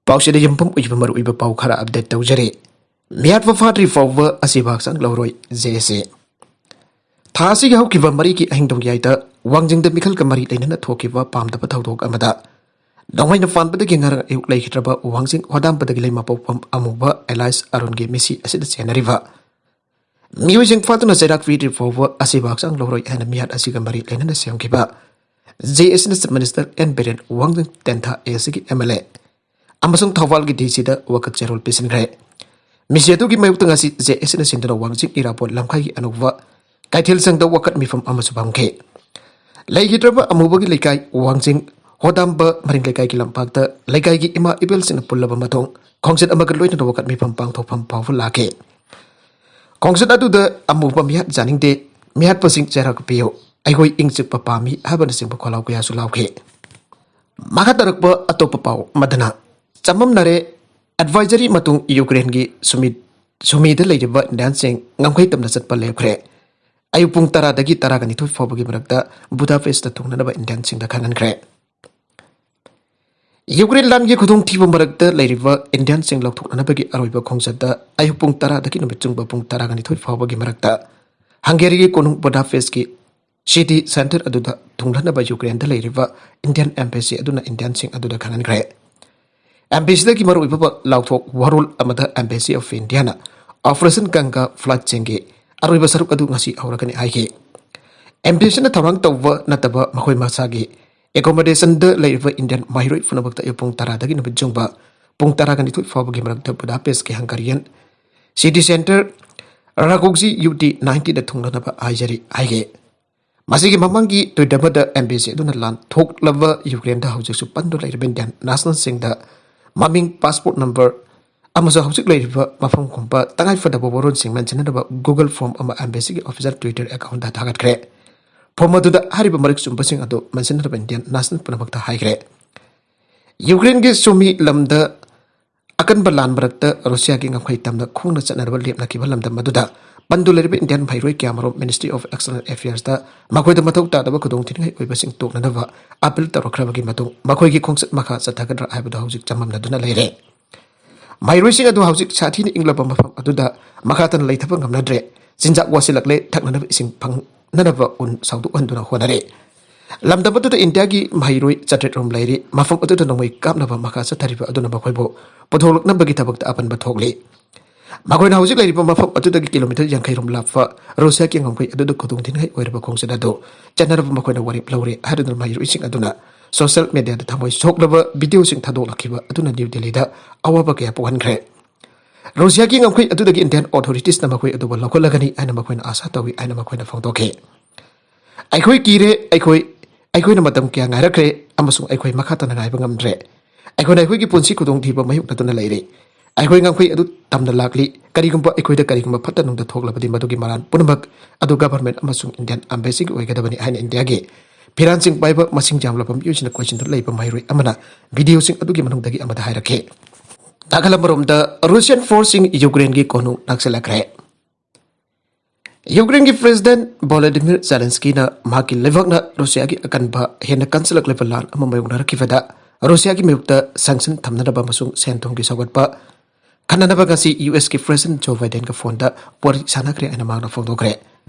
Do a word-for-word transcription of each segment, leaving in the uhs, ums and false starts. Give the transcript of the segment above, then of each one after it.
ꯄꯥꯎꯁꯤꯗ ꯌꯨꯝꯐꯝ ꯑꯣꯏꯕ ꯃꯔꯨꯑꯣꯏꯕ ꯄꯥꯎ ꯈꯔ ꯑꯞꯗꯦꯠ ꯇꯧꯖꯔꯤ꯫ ꯃꯤꯍꯥꯠꯄ ꯐꯥꯗ꯭ꯔꯤ ꯐꯥꯎꯕ ꯑꯁꯤꯕ ꯍꯛꯆꯥꯡ ꯂꯧꯔꯣꯏ, ꯖꯦ ꯑꯦꯁ ꯑꯦ꯫ ꯊꯥ ꯑꯁꯤꯒꯤ ꯍꯧꯈꯤꯕ ꯃꯔꯤꯒꯤ ꯑꯍꯤꯡ ꯅꯣꯡꯌꯥꯏꯗ ꯋꯥꯡꯖꯤꯡꯗ ꯃꯤꯈꯜꯒ ꯃꯔꯤ ꯂꯩꯅꯅ ꯊꯣꯛꯈꯤꯕ ꯄꯥꯝꯗꯕ ꯊꯧꯗꯣꯛ ꯑꯃꯗ ꯅꯣꯡꯃꯩꯅ ꯄꯥꯟꯕꯗꯒꯤ ꯉꯔꯥꯡ ꯑꯌꯨꯛ ꯂꯩꯈꯤꯗ꯭ꯔꯕ ꯋꯥꯡꯖꯤꯡ ꯍꯣꯗꯥꯝꯕꯗꯒꯤ ꯂꯩꯃꯄꯣꯛꯐꯝ ꯑꯃꯨꯕ ꯑꯦꯂꯥꯏꯁ ꯑꯔꯨꯟꯒꯤ ꯃꯤꯁꯤ ꯑꯁꯤꯗ ꯆꯦꯟꯅꯔꯤꯕ ꯃꯤꯑꯣꯏꯁꯤꯡ ꯐꯥꯗꯨꯅ ꯆꯩꯔꯥꯛ ꯄꯤꯗ꯭ꯔꯤ ꯐꯥꯎꯕ ꯑꯁꯤꯕ ꯍꯛꯆꯥꯡ ꯂꯧꯔꯣꯏ ꯍꯥꯏꯅ ꯃꯤꯍꯥꯠ ꯑꯁꯤꯒ ꯃꯔꯤ ꯂꯩꯅꯅ ꯁꯦꯝꯈꯤꯕ J S A chief minister N Biren, Wangjing Tentha A S ꯁꯤꯒꯤ ꯑꯦꯝ ꯑꯦꯜ ꯑꯦ ꯑꯃꯁꯨꯡ ꯊꯧꯕꯥꯜꯒꯤ ꯗꯤ ꯁꯤꯗ ꯋꯥꯀꯠ ꯆꯦꯔꯣꯜ ꯄꯤꯁꯤꯟꯈ꯭ꯔꯦ꯫ ꯃꯤꯁꯤ ꯑꯗꯨꯒꯤ ꯃꯥꯌꯣꯛꯇ ꯉꯁꯤ ꯖꯦ ꯑꯦꯁ ꯑꯦꯅ ꯁꯤꯟꯗꯨꯅ ꯋꯥꯡꯖꯤꯡ ꯏꯔꯥꯕꯣꯠ ꯂꯝꯈꯥꯏꯒꯤ ꯑꯅꯧꯕ ꯀꯩꯊꯦꯜ ꯁꯪꯗ ꯋꯥꯀꯠ ꯃꯤꯐꯝ ꯑꯃꯁꯨ ꯄꯥꯡꯈꯤ꯫ ꯂꯩꯈꯤꯗ꯭ꯔꯕ ꯑꯃꯨꯕꯒꯤ ꯂꯩꯀꯥꯏ ꯋꯥꯡꯖꯤꯡ ꯍꯣꯗꯥꯝꯕ ꯃꯔꯤꯡ ꯂꯩꯀꯥꯏꯒꯤ ꯂꯝꯄꯥꯛꯇ ꯂꯩꯀꯥꯏꯒꯤ ꯏꯃꯥ ꯏꯕꯦꯜꯁꯤꯡꯅ ꯄꯨꯜꯂꯕ ꯃꯇꯨꯡ ꯈꯣꯡꯆꯠ ꯑꯃꯒ ꯂꯣꯏꯅꯅ ꯋꯥꯀꯠ ꯃꯤꯐꯝ ꯄꯥꯡꯊꯣꯛꯐꯝ ꯐꯥꯎꯕ ꯂꯥꯛꯈꯤ꯫ ꯈꯣꯡꯆꯠ ꯑꯗꯨꯗ ꯑꯃꯨꯕ ꯃꯤꯍꯥꯠ ꯆꯥꯅꯤꯡꯗꯦ, ꯃꯤꯍꯥꯠꯄꯁꯤꯡ ꯆꯩꯔꯥꯛ ꯄꯤꯌꯨ, ꯑꯩꯈꯣꯏ ꯏꯪ ꯆꯤꯛꯄ ꯄꯥꯝꯃꯤ ꯍꯥꯏꯕꯅꯆꯤꯡꯕ ꯈꯣꯜꯂꯥꯎ ꯀꯌꯥꯁꯨ ꯂꯥꯎꯈꯤ꯫ ꯃꯈꯥ ꯇꯥꯔꯛꯄ ꯑꯇꯣꯞꯄ ꯄꯥꯎ ꯑꯃꯗꯅ, ꯆꯃꯝꯅꯔꯦ ꯑꯦꯗꯚꯥꯏꯖꯔꯤ ꯃꯇꯨꯡ ꯌꯨꯀ꯭ꯔꯦꯟꯒꯤ ꯁꯨꯃꯤ, ꯁꯨꯃꯤꯗ ꯂꯩꯔꯤꯕ ꯏꯟꯗꯤꯌꯥꯟꯁꯤꯡ ꯉꯝꯈꯩ ꯇꯝꯅ ꯆꯠꯄ ꯂꯦꯞꯈ꯭ꯔꯦ꯫ ꯑꯌꯨꯛ ꯄꯨꯡ ꯇꯔꯥꯗꯒꯤ ꯇꯔꯥꯒ ꯅꯤꯊꯣꯏ ꯐꯥꯎꯕꯒꯤ ꯃꯔꯛꯇ ꯕꯨꯗꯥꯄꯦꯁꯇ ꯊꯨꯡꯅꯅꯕ ꯏꯟꯗꯤꯌꯥꯟꯁꯤꯡꯗ ꯈꯪꯍꯟꯈ꯭ꯔꯦ꯫ ꯌꯨꯀ꯭ꯔꯦꯟ ꯂꯥꯟꯒꯤ ꯈꯨꯗꯣꯡꯊꯤꯕ ꯃꯔꯛꯇ ꯂꯩꯔꯤꯕ ꯏꯟꯗꯤꯌꯥꯟꯁꯤꯡ ꯂꯧꯊꯣꯛꯅꯅꯕꯒꯤ ꯑꯔꯣꯏꯕ ꯈꯣꯡꯆꯠꯇ ꯑꯌꯨꯛ ꯄꯨꯡ ꯇꯔꯥꯗꯒꯤ ꯅꯨꯃꯤꯠ ꯆꯨꯡꯕ ꯄꯨꯡ ꯇꯔꯥꯒ ꯅꯤꯊꯣꯏ ꯐꯥꯎꯕꯒꯤ ꯃꯔꯛꯇ ꯍꯪꯒꯦꯔꯤꯒꯤ ꯀꯣꯅꯨꯡ ꯕꯨꯗꯥꯄꯦꯁꯀꯤ ꯁꯤꯇꯤ ꯁꯦꯟꯇꯔ ꯑꯗꯨꯗ ꯊꯨꯡꯂꯅꯕ ꯌꯨꯀ꯭ꯔꯦꯟꯗ ꯂꯩꯔꯤꯕ ꯏꯟꯗꯤꯌꯥꯟ ꯑꯦꯝꯕꯦꯁꯤ ꯑꯗꯨꯅ ꯏꯟꯗꯤꯌꯥꯟꯁꯤꯡ ꯑꯗꯨꯗ ꯈꯪꯍꯟꯈ꯭ꯔꯦ꯫ ꯑꯦꯝꯕꯦꯁꯤꯗꯒꯤ ꯃꯔꯨꯑꯣꯏꯕ ꯂꯥꯎꯊꯣꯛ ꯋꯥꯔꯣꯜ ꯑꯃꯗ ꯑꯦꯝꯕꯦꯁꯤ ꯑꯣꯐ ꯏꯟꯗꯤꯌꯥꯅ ꯑꯣꯄꯔꯦꯁꯟ ꯒꯪꯒꯥ ꯐ꯭ꯂꯥꯏꯠꯁꯤꯡꯒꯤ ꯑꯔꯣꯏꯕ ꯁꯔꯨꯛ ꯑꯗꯨ ꯉꯁꯤ ꯍꯧꯔꯒꯅꯤ ꯍꯥꯏꯈꯤ꯫ ꯑꯦꯝꯕꯦꯁꯤꯅ ꯊꯧꯔꯥꯡ ꯇꯧꯕ ꯅꯠꯇꯕ ꯃꯈꯣꯏ ꯃꯁꯥꯒꯤ ꯑꯦꯀꯣꯃꯣꯗꯦꯁꯟꯗ ꯂꯩꯔꯤꯕ ꯏꯟꯗꯤꯌꯥꯟ ꯃꯍꯩꯔꯣꯏ ꯄꯨꯝꯅꯃꯛꯇ ꯑꯌꯨꯛ ꯄꯨꯡ ꯇꯔꯥꯗꯒꯤ ꯅꯨꯃꯤꯠ ꯆꯨꯡꯕ ꯄꯨꯡ ꯇꯔꯥꯒ ꯅꯤꯊꯣꯏ ꯐꯥꯎꯕꯒꯤ ꯃꯔꯛꯇ ꯕꯨꯗꯥꯄꯦꯁꯀꯤ ꯍꯪꯒꯥꯔꯤꯌꯟ ꯁꯤꯇꯤ ꯁꯦꯟꯇꯔ ꯔꯥꯒꯣꯛꯖꯤ ꯌꯨ ꯇꯤ ꯅꯥꯏꯟꯇꯤꯗ ꯊꯨꯡꯂꯅꯕ ꯍꯥꯏꯖꯔꯤ ꯍꯥꯏꯈꯤ꯫ ꯃꯁꯤꯒꯤ ꯃꯃꯥꯡꯒꯤ ꯇ꯭ꯋꯤꯠ ꯑꯃꯗ ꯑꯦꯝꯕꯦꯁꯤ ꯑꯗꯨꯅ ꯂꯥꯟ ꯊꯣꯛꯂꯕ ꯌꯨꯀ꯭ꯔꯦꯟꯗ ꯍꯧꯖꯤꯛꯁꯨ ꯄꯟꯗꯨꯅ ꯂꯩꯔꯤꯕ ꯏꯟꯗꯤꯌꯥꯟ ꯅꯦꯁꯅꯦꯜꯁꯤꯡꯗ ꯃꯃꯤꯡ, ꯄꯥꯁꯄꯣꯔꯠ ꯅꯝꯕꯔ ꯑꯃꯁꯨꯡ ꯍꯧꯖꯤꯛ ꯂꯩꯔꯤꯕ ꯃꯐꯝꯒꯨꯝꯕ ꯇꯉꯥꯏꯐꯗꯕ ꯋꯥꯔꯣꯜꯁꯤꯡ ꯃꯦꯟꯁꯤꯟꯅꯅꯕ ꯒꯨꯒꯜ ꯐꯣꯔꯝ ꯑꯃ ꯑꯦꯝꯕꯦꯁꯤꯒꯤ ꯑꯣꯐꯤꯁꯤꯌꯦꯜ ꯇ꯭ꯋꯤꯇꯔ ꯑꯦꯀꯥꯎꯟꯗ ꯊꯥꯒꯠꯈ꯭ꯔꯦ꯫ ꯐꯣꯔꯝ ꯑꯗꯨꯗ ꯍꯥꯏꯔꯤꯕ ꯃꯔꯤꯛ ꯆꯨꯝꯕꯁꯤꯡ ꯑꯗꯨ ꯃꯦꯟꯁꯤꯟꯅꯅꯕ ꯏꯟꯗꯤꯌꯥꯟ ꯅꯦꯁꯅꯦꯜ ꯄꯨꯝꯅꯃꯛꯇ ꯍꯥꯏꯈ꯭ꯔꯦ꯫ ꯌꯨꯀ꯭ꯔꯦꯟꯒꯤ ꯁꯨꯃꯤ ꯂꯝꯗ ꯑꯀꯟꯕ ꯂꯥꯟ ꯃꯔꯛꯇ ꯔꯨꯁꯤꯌꯥꯒꯤ ꯉꯝꯈꯩ ꯇꯝꯅ ꯈꯣꯡꯅ ꯆꯠꯅꯅꯕ ꯂꯦꯞꯅꯈꯤꯕ ꯂꯝꯗꯝ ꯑꯗꯨꯗ ꯄꯟꯗꯨ ꯂꯩꯔꯤꯕ ꯏꯟꯗꯤꯌꯥꯟ ꯃꯍꯩꯔꯣꯏ ꯀꯌꯥꯃꯔꯨꯝ Ministry of External Affairsꯇ ꯃꯈꯣꯏꯗ ꯃꯊꯧ ꯇꯥꯗꯕ ꯈꯨꯗꯣꯡꯊꯤꯅꯤꯡꯉꯥꯏ ꯑꯣꯏꯕꯁꯤꯡ ꯇꯣꯛꯅꯅꯕ appeal ꯇꯧꯔꯛꯈ꯭ꯔꯕꯒꯤ ꯃꯇꯨꯡ ꯃꯈꯣꯏꯒꯤ ꯈꯣꯡꯆꯠ ꯃꯈꯥ ꯆꯠꯊꯒꯗ꯭ꯔꯥ ꯍꯥꯏꯕꯗꯨ ꯍꯧꯖꯤꯛ ꯆꯃꯝꯅꯗꯨꯅ ꯂꯩꯔꯦ꯫ ꯃꯍꯩꯔꯣꯏꯁꯤꯡ ꯑꯗꯨ ꯍꯧꯖꯤꯛ ꯁꯥꯊꯤꯅ ꯏꯪꯂꯕ ꯃꯐꯝ ꯑꯗꯨꯗ ꯃꯈꯥ ꯇꯥꯅ ꯂꯩꯊꯕ ꯉꯝꯅꯗ꯭ꯔꯦ꯫ ꯆꯤꯟꯖꯥꯛ ꯋꯥꯠꯁꯤꯜꯂꯛꯂꯦ, ꯊꯛꯅꯅꯕ ꯏꯁꯤꯡ ꯐꯪꯅꯅꯕ ꯎꯟ ꯁꯧꯗꯣꯛꯍꯟꯗꯨꯅ ꯍꯣꯠꯅꯔꯦ꯫ ꯂꯝꯗꯝ ꯑꯗꯨꯗ ꯏꯟꯗꯤꯌꯥꯒꯤ ꯃꯍꯩꯔꯣꯏ ꯆꯥꯇ꯭ꯔꯦꯠ ꯔꯣꯝ ꯂꯩꯔꯤ꯫ ꯃꯐꯝ ꯑꯗꯨꯗ ꯅꯣꯡꯃꯩ ꯀꯥꯞꯅꯕ ꯃꯈꯥ ꯆꯠꯊꯔꯤꯕ ꯑꯗꯨꯅ ꯃꯈꯣꯏꯕꯨ ꯄꯨꯊꯣꯛꯂꯛꯅꯕꯒꯤ ꯊꯕꯛꯇ ꯑꯄꯟꯕ ꯊꯣꯛꯂꯤ꯫ ꯃꯈꯣꯏꯅ ꯍꯧꯖꯤꯛ ꯂꯩꯔꯤꯕ ꯃꯐꯝ ꯑꯗꯨꯗꯒꯤ ꯀꯤꯂꯣꯃꯤꯇꯔ ꯌꯥꯡꯈꯩ ꯔꯣꯝ ꯂꯥꯞꯄ ꯔꯨꯁꯤꯌꯥꯒꯤ ꯉꯝꯈꯩ ꯑꯗꯨꯗ ꯈꯨꯗꯣꯡꯊꯤꯅꯤꯡꯉꯥꯏ ꯑꯣꯏꯔꯕ ꯈꯣꯡꯆꯠ ꯑꯗꯨ ꯆꯠꯅꯅꯕ ꯃꯈꯣꯏꯅ ꯋꯥꯔꯦꯞ ꯂꯧꯔꯦ ꯍꯥꯏꯗꯨꯅ ꯃꯍꯩꯔꯣꯏꯁꯤꯡ ꯑꯗꯨꯅ social mediaꯗ ꯊꯃꯣꯏ ꯁꯣꯛꯂꯕ videoꯁꯤꯡ ꯊꯥꯗꯣꯛꯂꯛꯈꯤꯕ ꯑꯗꯨꯅ ꯅ꯭ꯌꯨ ꯗꯦꯜꯂꯤꯗ ꯑꯋꯥꯕ ꯀꯌꯥ ꯄꯣꯛꯍꯟꯈ꯭ꯔꯦ꯫ ꯔꯨꯁꯤꯌꯥꯒꯤ ꯉꯝꯈꯩ ꯑꯗꯨꯗꯒꯤ Indian authoritiesꯅ ꯃꯈꯣꯏ ꯑꯗꯨꯕꯨ ꯂꯧꯈꯠꯂꯒꯅꯤ ꯍꯥꯏꯅ ꯃꯈꯣꯏꯅ ꯑꯥꯁꯥ ꯇꯧꯏ ꯍꯥꯏꯅ ꯃꯈꯣꯏꯅ ꯐꯣꯡꯗꯣꯛꯈꯤ꯫ "ꯑꯩꯈꯣꯏ ꯀꯤꯔꯦ, ꯑꯩꯈꯣꯏ, ꯑꯩꯈꯣꯏꯅ ꯃꯇꯝ ꯀꯌꯥ ꯉꯥꯏꯔꯛꯈ꯭ꯔꯦ ꯑꯃꯁꯨꯡ ꯑꯩꯈꯣꯏ ꯃꯈꯥ ꯇꯥꯅ ꯉꯥꯏꯕ ꯉꯝꯗ꯭ꯔꯦ꯫ ꯑꯩꯈꯣꯏꯅ ꯑꯩꯈꯣꯏꯒꯤ ꯄꯨꯟꯁꯤ ꯈꯨꯗꯣꯡꯊꯤꯕ ꯃꯥꯌꯣꯛꯅꯗꯨꯅ ꯂꯩꯔꯦ꯫ ꯑꯩꯈꯣꯏ ꯉꯝꯈꯩ ꯑꯗꯨ ꯇꯝꯅ ꯂꯥꯛꯂꯤ꯫ ꯀꯔꯤꯒꯨꯝꯕ ꯑꯩꯈꯣꯏꯗ ꯀꯔꯤꯒꯨꯝꯕ ꯐꯠꯇ ꯅꯨꯡꯗ ꯊꯣꯛꯂꯕꯗꯤ ꯃꯗꯨꯒꯤ ꯃꯔꯥꯜ ꯄꯨꯝꯅꯃꯛ ꯑꯗꯨ government ꯑꯃꯁꯨꯡ Indian embassyꯒꯤ ꯑꯣꯏꯒꯗꯕꯅꯤ" ꯍꯥꯏꯅ ꯏꯟꯗꯤꯌꯥꯒꯤ ꯐꯤꯔꯥꯟꯁꯤꯡ ꯄꯥꯏꯕ ꯃꯁꯤꯡ ꯌꯥꯝꯂꯕ ꯃꯤꯑꯣꯏꯁꯤꯡꯅ ꯀꯣꯏꯁꯤꯟꯗꯨꯅ ꯂꯩꯕ ꯃꯍꯩꯔꯣꯏ ꯑꯃꯅ videoꯁꯤꯡ ꯑꯗꯨꯒꯤ ꯃꯅꯨꯡꯗꯒꯤ ꯑꯃꯗ ꯍꯥꯏꯔꯛꯈꯤ꯫ ꯅꯥꯀꯜ ꯑꯃꯔꯣꯝꯗ Russian forceꯁꯤꯡ Ukraineꯒꯤ ꯀꯣꯅꯨꯡ ꯅꯛꯁꯤꯜꯂꯛꯈ꯭ꯔꯦ꯫ Ukraineꯒꯤ President Volodymyr Zelenskyꯅ ꯃꯍꯥꯛꯀꯤ ꯂꯩꯕꯥꯛꯅ ꯔꯨꯁꯤꯌꯥꯒꯤ ꯑꯀꯟꯕ ꯍꯦꯟꯅ ꯀꯟꯁꯤꯜꯂꯛꯂꯤꯕ ꯂꯥꯟ ꯑꯃ ꯃꯥꯌꯣꯛꯅꯔꯛꯈꯤꯕꯗ ꯔꯨꯁꯤꯌꯥꯒꯤ ꯃꯥꯌꯣꯛꯇ sanction ꯊꯝꯅꯅꯕ ꯑꯃꯁꯨꯡ ꯁꯦꯟ ꯊꯨꯝꯒꯤ ꯁꯧꯒꯠꯄ ꯈꯟꯅꯅꯕ ꯉꯁꯤ USꯀꯤ President Joe Bidenꯒ phoneꯗ ꯋꯥꯔꯤ ꯁꯥꯟꯅꯈ꯭ꯔꯦ ꯍꯥꯏꯅ ꯃꯍꯥꯛꯅ ꯐꯣꯡꯗꯣꯛꯈ꯭ꯔꯦ꯫